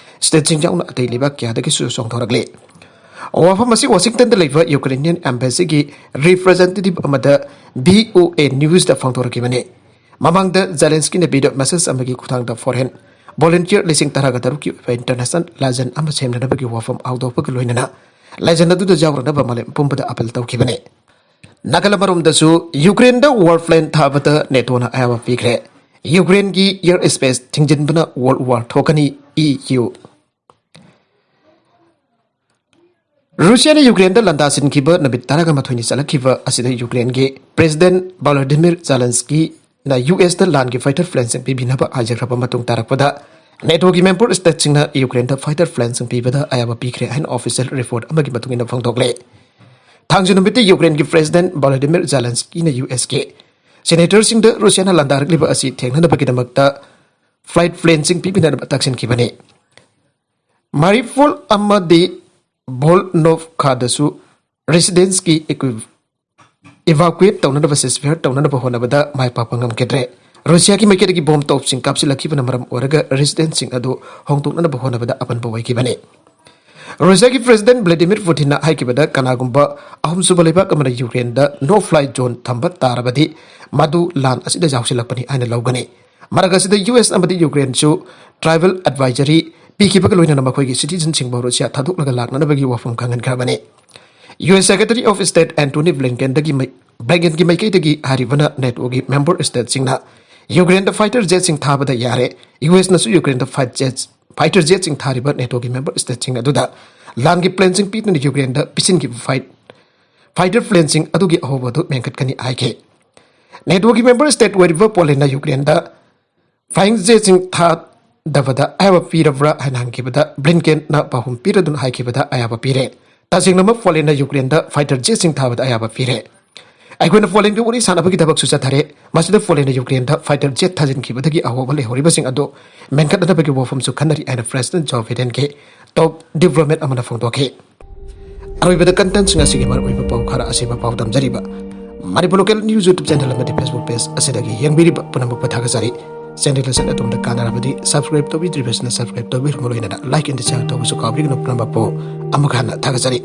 ꯁ꯭ꯇꯦꯠꯁꯤꯡ ꯌꯥꯎꯅ ꯑꯇꯩ ꯂꯩꯕꯥꯛ ꯀꯌꯥꯗꯒꯤꯁꯨ ꯆꯣꯡꯊꯣꯔꯛꯂꯦ꯫ ꯋꯥꯐꯝ ꯑꯁꯤ ꯋꯥꯁꯤꯡꯇꯟꯗ ꯂꯩꯕ ꯌꯨꯀ꯭ꯔꯦꯅꯤꯌꯟ ꯑꯦꯝꯕꯦꯁꯤꯒꯤ ꯔꯤꯄ꯭ꯔꯖꯦꯟꯇꯦꯇꯤꯚ ꯑꯃꯗ ꯚꯤ ꯑꯣ ꯑꯦ ꯅ꯭ꯌꯨꯁꯇ ꯐꯣꯡꯗꯣꯔꯛꯈꯤꯕꯅꯤ꯫ ꯃꯃꯥꯡꯗ ꯖꯦꯂꯦꯟꯁꯀꯤꯅ ꯚꯤꯗꯤꯑꯣ ꯃꯦꯁꯦꯖ ꯑꯃꯒꯤ ꯈꯨꯠꯊꯥꯡꯗ ꯐꯣꯔꯦꯟ ꯚꯣꯂꯨꯟꯇꯤꯌꯔ ꯂꯤꯁꯤꯡ ꯇꯔꯥꯒ ꯇꯔꯨꯛꯀꯤ ꯑꯣꯏꯕ ꯏꯟꯇꯔꯅꯦꯁꯅꯦꯜ ꯂꯦꯖꯦꯟ ꯑꯃ ꯁꯦꯝꯅꯅꯕꯒꯤ ꯋꯥꯐꯝ ꯍꯧꯗꯣꯛꯄꯒ ꯂꯣꯏꯅꯅ ꯂꯦꯖꯦꯟ ꯑꯗꯨꯗ ꯌꯥꯎꯔꯅꯕ ꯃꯥꯂꯦꯝ ꯄꯨꯝꯕꯗ ꯑꯥꯄꯤꯜ ꯇꯧꯈꯤꯕꯅꯤ꯫ ꯅꯥꯀꯜ ꯑꯃꯔꯣꯝꯗꯁꯨ ꯌꯨꯀ꯭ꯔꯦꯟꯗ ꯋꯥꯔ ꯄ꯭ꯂꯦꯟ ꯊꯥꯕꯗ ꯅꯦꯇꯣꯅ ꯑꯌꯥꯕ ꯄꯤꯈ꯭ꯔꯦ꯫ ꯌꯨꯀ꯭ꯔꯦꯟꯒꯤ ꯑꯦꯌꯔ ꯁ꯭ꯄꯦꯁ ꯊꯤꯡꯖꯤꯟꯕꯅ ꯋꯥꯔꯜ ꯋꯥꯔ ꯊꯣꯛꯀꯅꯤ, ꯏ ꯌꯨ꯫ ꯔꯨꯁꯤꯌꯥꯅ ꯌꯨꯀ꯭ꯔꯦꯟꯗ ꯂꯥꯟꯗꯥꯁꯤꯟꯈꯤꯕ ꯅꯨꯃꯤꯠ ꯇꯔꯥꯒ ꯃꯥꯊꯣꯏꯅꯤ ꯆꯠꯂꯛꯈꯤꯕ ꯑꯁꯤꯗ ꯌꯨꯀ꯭ꯔꯦꯟꯒꯤ ꯄ꯭ꯔꯦꯁꯤꯗꯦꯟ ꯚꯣꯂꯣꯗꯤꯃꯤꯔ ꯖꯦꯂꯦꯟꯁꯀꯤꯅ ꯌꯨ ꯑꯦꯁꯇ ꯂꯥꯟꯒꯤ ꯐꯥꯏꯇꯔ ꯄ꯭ꯂꯦꯟꯁꯤꯡ ꯄꯤꯕꯤꯅꯕ ꯍꯥꯏꯖꯈ꯭ꯔꯕ ꯃꯇꯨꯡ ꯇꯥꯔꯛꯄꯗ ꯅꯦꯇꯣꯒꯤ ꯃꯦꯝꯕꯔ ꯁ꯭ꯇꯦꯠꯁꯤꯡꯅ ꯌꯨꯀ꯭ꯔꯦꯟꯗ ꯐꯥꯏꯇꯔ ꯄ꯭ꯂꯦꯟꯁꯤꯡ ꯄꯤꯕꯗ ꯑꯌꯥꯕ ꯄꯤꯈ꯭ꯔꯦ ꯍꯥꯏꯅ ꯑꯣꯐꯤꯁꯤꯌꯦꯜ ꯔꯤꯄꯣꯔꯠ ꯑꯃꯒꯤ ꯃꯇꯨꯡ ꯏꯟꯅ ꯐꯣꯡꯗꯣꯛꯂꯦ꯫ ꯊꯥꯡꯖ ꯅꯨꯃꯤꯠꯇ ꯌꯨꯀ꯭ꯔꯦꯟꯒꯤ ꯄ꯭ꯔꯦꯁꯤꯗꯦꯟ ꯚꯣꯂꯣꯗꯤꯃꯤꯔ ꯖꯦꯂꯦꯟꯁꯀꯤꯅ ꯌꯨ ꯑꯦꯁꯀꯤ ꯁꯦꯅꯦꯇꯔꯁꯤꯡꯗ ꯔꯨꯁꯤꯌꯥꯅ ꯂꯥꯟꯗꯥꯔꯛꯂꯤꯕ ꯑꯁꯤ ꯊꯦꯡꯅꯅꯕꯒꯤꯗꯃꯛꯇ ꯐ꯭ꯂꯥꯏꯠ ꯄ꯭ꯂꯦꯟꯁꯤꯡ ꯄꯤꯕꯤꯅꯕ ꯇꯛꯁꯤꯟꯈꯤꯕꯅꯤ꯫ ꯃꯥꯔꯤꯄꯣꯜ ꯑꯃꯗꯤ ꯚꯣꯜꯅꯣꯚꯀꯥꯗꯁꯨ ꯔꯦꯁꯤꯗꯦꯟꯁꯀꯤ ꯏꯚꯥꯀꯨꯋꯦꯠ ꯇꯧꯅꯅꯕ, ꯁꯤꯁꯐꯤꯌꯔ ꯇꯧꯅꯅꯕ ꯍꯣꯠꯅꯕꯗ ꯃꯥꯏ ꯄꯥꯛꯄ ꯉꯝꯈꯤꯗ꯭ꯔꯦ꯫ ꯔꯨꯁꯤꯌꯥꯒꯤ ꯃꯥꯏꯀꯩꯗꯒꯤ ꯕꯣꯝ ꯇꯣꯞꯁꯤꯡ ꯀꯥꯞꯁꯤꯜꯂꯛꯈꯤꯕꯅ ꯃꯔꯝ ꯑꯣꯏꯔꯒ ꯔꯦꯁꯤꯗꯦꯟꯁꯁꯤꯡ ꯑꯗꯨ ꯍꯣꯡꯗꯣꯛꯅꯅꯕ ꯍꯣꯠꯅꯕꯗ ꯑꯄꯟꯕ ꯑꯣꯏꯈꯤꯕꯅꯤ꯫ ꯔꯨꯁꯤꯌꯥꯒꯤ ꯄ꯭ꯔꯦꯁꯤꯗꯦꯟ ꯚ꯭ꯂꯥꯗꯤꯃꯤꯔ ꯄꯨꯇꯤꯟꯅ ꯍꯥꯏꯈꯤꯕꯗ ꯀꯅꯥꯒꯨꯝꯕ ꯑꯍꯨꯝꯁꯨꯕ ꯂꯩꯕꯥꯛ ꯑꯃꯅ ꯌꯨꯀ꯭ꯔꯦꯟꯗ ꯅꯣ ꯐ꯭ꯂꯥꯏ ꯖꯣꯟ ꯊꯝꯕ ꯇꯥꯔꯕꯗꯤ ꯃꯗꯨ ꯂꯥꯟ ꯑꯁꯤꯗ ꯌꯥꯎꯁꯤꯜꯂꯛꯄꯅꯤ ꯍꯥꯏꯅ ꯂꯧꯒꯅꯤ꯫ ꯃꯔꯛ ꯑꯁꯤꯗ ꯌꯨ ꯑꯦꯁ ꯑꯃꯗꯤ ꯌꯨꯀ꯭ꯔꯦꯟꯁꯨ ꯇ꯭ꯔꯥꯏꯕꯦꯜ ꯑꯦꯗꯚꯥꯏꯖꯔꯤ ꯄꯤꯈꯤꯕꯒ ꯂꯣꯏꯅꯅ ꯃꯈꯣꯏꯒꯤ ꯁꯤꯇꯤꯖꯟꯁꯤꯡꯕꯨ ꯔꯨꯁꯤꯌꯥ ꯊꯥꯗꯣꯛꯂꯒ ꯂꯥꯛꯅꯅꯕꯒꯤ ꯋꯥꯐꯝ ꯈꯪꯍꯟꯈ꯭ꯔꯕꯅꯤ꯫ U S secretary of state Antony ꯕ꯭ꯂꯤꯡꯀꯦꯟꯗꯒꯤ ꯃꯥꯏ-, ꯕ꯭ꯂꯤꯡꯀꯦꯟꯒꯤ ꯃꯥꯏꯀꯩꯗꯒꯤ ꯍꯥꯏꯔꯤꯕꯅ ꯅꯦꯇꯣꯒꯤ ꯃꯦꯝꯕꯔ ꯁ꯭ꯇꯦꯠꯁꯤꯡꯅ ꯌꯨꯀ꯭ꯔꯦꯟꯗ ꯐꯥꯏꯇꯔ ꯖꯦꯠꯁꯤꯡ ꯊꯥꯕꯗ ꯌꯥꯔꯦ꯫ ꯌꯨ ꯑꯦꯁꯅꯁꯨ ꯌꯨꯀ꯭ꯔꯦꯟꯗ ꯐꯥꯏꯠ ꯖꯦꯠ, ꯐꯥꯏꯇꯔ ꯖꯦꯠꯁꯤꯡ ꯊꯥꯔꯤꯕ ꯅꯦꯇꯣꯒꯤ ꯃꯦꯝꯕꯔ ꯁ꯭ꯇꯦꯠꯁꯤꯡ ꯑꯗꯨꯗ ꯂꯥꯟꯒꯤ ꯄ꯭ꯂꯦꯟꯁꯤꯡ ꯄꯤꯗꯨꯅ ꯌꯨꯀ꯭ꯔꯦꯟꯗ ꯄꯤꯁꯤꯟꯈꯤꯕ ꯐꯥꯏꯠ, ꯐꯥꯏꯇꯔ ꯄ꯭ꯂꯦꯟꯁꯤꯡ ꯑꯗꯨꯒꯤ ꯑꯍꯣꯕ ꯑꯗꯨ ꯃꯦꯟꯈꯠꯀꯅꯤ ꯍꯥꯏꯈꯤ꯫ ꯅꯦꯇꯣꯒꯤ ꯃꯦꯝꯕꯔ ꯁ꯭ꯇꯦꯠ ꯑꯣꯏꯔꯤꯕ ꯄꯣꯂꯦꯟꯅ ꯌꯨꯀ꯭ꯔꯦꯟꯗ ꯐꯥꯏꯇꯔ ꯖꯦꯠꯁꯤꯡ ꯊꯥ-, ꯗꯕꯗ ꯑꯌꯥꯕ ꯄꯤꯔꯕ꯭ꯔꯥ ꯍꯥꯏꯅ ꯍꯪꯈꯤꯕꯗ, ꯕ꯭ꯂꯤꯟꯀꯦꯟꯅ ꯄꯥꯎꯈꯨꯝ ꯄꯤꯔꯗꯨꯅ ꯍꯥꯏꯈꯤꯕꯗ ꯑꯌꯥꯕ ꯄꯤꯔꯦ꯫ ꯇꯁꯦꯡꯅꯃꯛ ꯄꯣꯂꯦꯟꯅ ꯌꯨꯀ꯭ꯔꯦꯟꯗ ꯐꯥꯏꯇꯔ ꯖꯦꯠꯁꯤꯡ ꯊꯥꯕꯗ ꯑꯌꯥꯕ ꯄꯤꯔꯦ꯫ ꯑꯩꯈꯣꯏꯅ ꯄꯣꯂꯦꯟꯒꯤ ꯋꯥꯔꯤ ꯁꯥꯟꯅꯕꯒꯤ ꯊꯕꯛꯁꯨ ꯆꯠꯊꯔꯦ꯫ ꯃꯁꯤꯗ ꯄꯣꯂꯦꯟꯅ ꯌꯨꯀ꯭ꯔꯦꯟꯗ ꯐꯥꯏꯇꯔ ꯖꯦꯠ ꯊꯥꯖꯤꯟꯈꯤꯕꯗꯒꯤ ꯑꯍꯣꯕ ꯂꯩꯍꯧꯔꯤꯕꯁꯤꯡ ꯑꯗꯨ ꯃꯦꯟꯈꯠꯅꯅꯕꯒꯤ ꯋꯥꯐꯝꯁꯨ ꯈꯟꯅꯔꯤ ꯍꯥꯏꯅ ꯄ꯭ꯔꯦꯁꯤꯗꯦꯟꯠ ꯖꯣ ꯕꯥꯏꯗꯦꯟꯒꯤ ꯇꯣꯞ ꯗꯤꯄ꯭ꯂꯣꯃꯦꯠ ꯑꯃꯅ ꯐꯣꯡꯗꯣꯛꯈꯤ꯫ ꯑꯔꯣꯏꯕꯗ ꯀꯟꯇꯦꯟꯠꯁꯤꯡ ꯑꯁꯤꯒꯤ ꯃꯔꯨꯑꯣꯏꯕ ꯄꯥꯎ ꯈꯔ ꯑꯁꯤꯕ ꯄꯥꯎ ꯇꯝꯖꯔꯤꯕ ꯃꯅꯤꯄꯨꯔ ꯂꯣꯀꯦꯜ ꯅ꯭ꯌꯨꯁ ꯌꯨꯇ꯭ꯌꯨꯕ ꯆꯦꯅꯦꯜ ꯑꯃꯗꯤ ꯐꯦꯁꯕꯨꯛ ꯄꯦꯖ ꯑꯁꯤꯗꯒꯤ ꯌꯦꯡꯕꯤꯔꯤꯕ ꯄꯨꯝꯅꯃꯛꯄꯨ ꯊꯥꯒꯠꯆꯔꯤ꯫ ꯆꯦꯅꯦꯜ ꯑꯁꯤ ꯑꯗꯣꯝꯗ ꯀꯥꯟꯅꯔꯕꯗꯤ ꯁꯕꯁꯀ꯭ꯔꯥꯏꯕ ꯇꯧꯕꯤꯗ꯭ꯔꯤꯕꯁꯤꯅ ꯁꯕꯁꯀ꯭ꯔꯥꯏꯕ ꯇꯧꯕꯤꯔꯕ, ꯂꯣꯏꯅꯅ ꯂꯥꯏꯛ ꯑꯦꯟ ꯁꯤꯌꯥꯔ ꯇꯧꯕꯁꯨ ꯀꯥꯎꯕꯤꯒꯅꯨ꯫ ꯄꯨꯝꯅꯃꯛꯄꯨ ꯑꯃꯨꯛ ꯍꯟꯅ ꯊꯥꯒꯠꯆꯔꯤ꯫